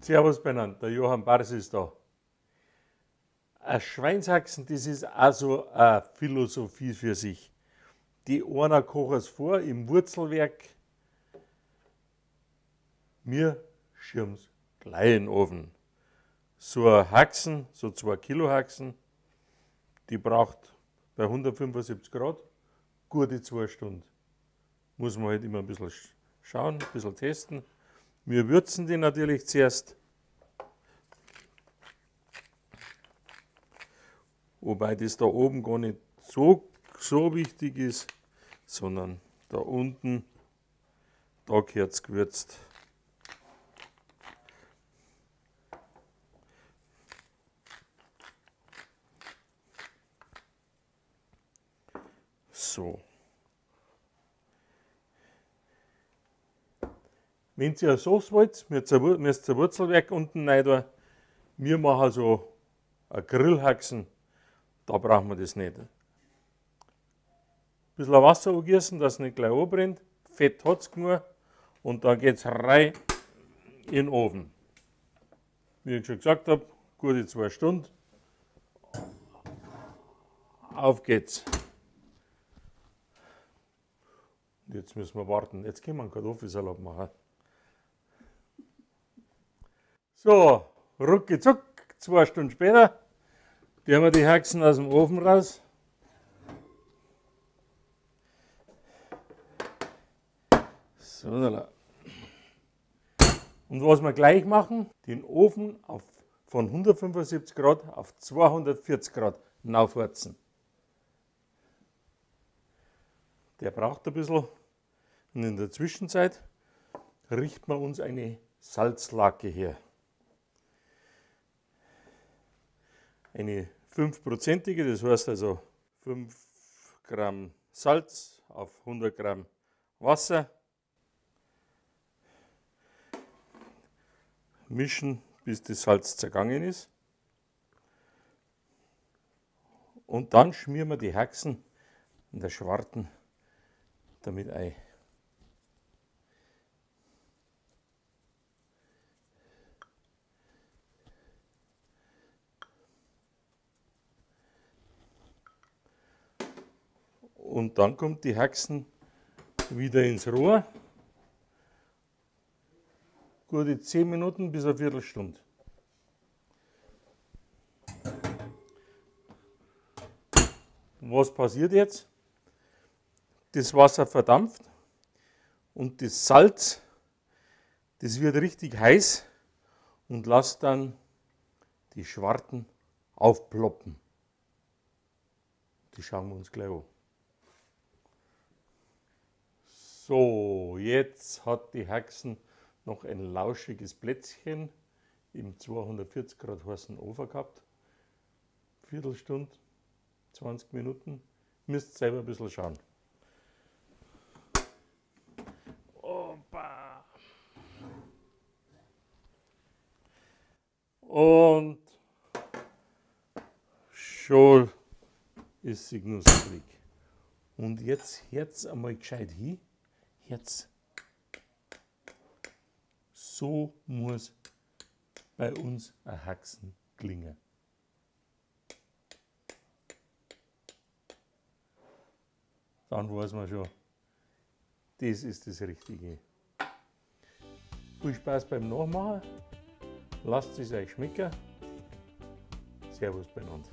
Servus benannt, der Johann Bars ist da. Ein Schweinshaxen, das ist also eine Philosophie für sich. Die einer kochen es vor im Wurzelwerk. Wir schirmen's gleich in den Ofen. So ein Haxen, so 2 Kilo Haxen, die braucht bei 175 Grad gute 2 Stunden. Muss man halt immer ein bisschen schauen, ein bisschen testen. Wir würzen die natürlich zuerst. Wobei das da oben gar nicht so wichtig ist, sondern da unten, da gehört's gewürzt. So. Wenn ihr eine Sauce wollt, müsst ihr ein Wurzelwerk unten rein tun. Wir machen so eine Grillhaxen, da brauchen wir das nicht. Ein bisschen Wasser angießen, dass es nicht gleich anbrennt. Fett hat's genug. Und dann geht's rein in den Ofen. Wie ich schon gesagt hab, gute 2 Stunden. Auf geht's. Und jetzt müssen wir warten. Jetzt können wir einen Kartoffelsalat machen. So, rucki zuck, 2 Stunden später, die haben wir die Haxen aus dem Ofen raus. So, und was wir gleich machen, den Ofen von 175 Grad auf 240 Grad aufheizen. Der braucht ein bisschen. Und in der Zwischenzeit richten wir uns eine Salzlake her. Eine 5-prozentige, das heißt also 5 Gramm Salz auf 100 Gramm Wasser. Mischen, bis das Salz zergangen ist. Und dann schmieren wir die Haxen in der Schwarten damit ein. Und dann kommt die Haxen wieder ins Rohr. Gute 10 Minuten bis eine Viertelstunde. Was passiert jetzt? Das Wasser verdampft und das Salz, das wird richtig heiß und lässt dann die Schwarten aufploppen. Die schauen wir uns gleich an. So, jetzt hat die Haxen noch ein lauschiges Plätzchen im 240 Grad heißen Ofen gehabt. Viertelstunde, 20 Minuten. Müsst selber ein bisschen schauen. Opa. Und schon ist sie knusprig. Und jetzt hört's einmal gescheit hin. Jetzt. So muss bei uns ein Haxen klingen. Dann weiß man schon, das ist das Richtige. Viel Spaß beim Nachmachen. Lasst es euch schmecken. Servus beieinander.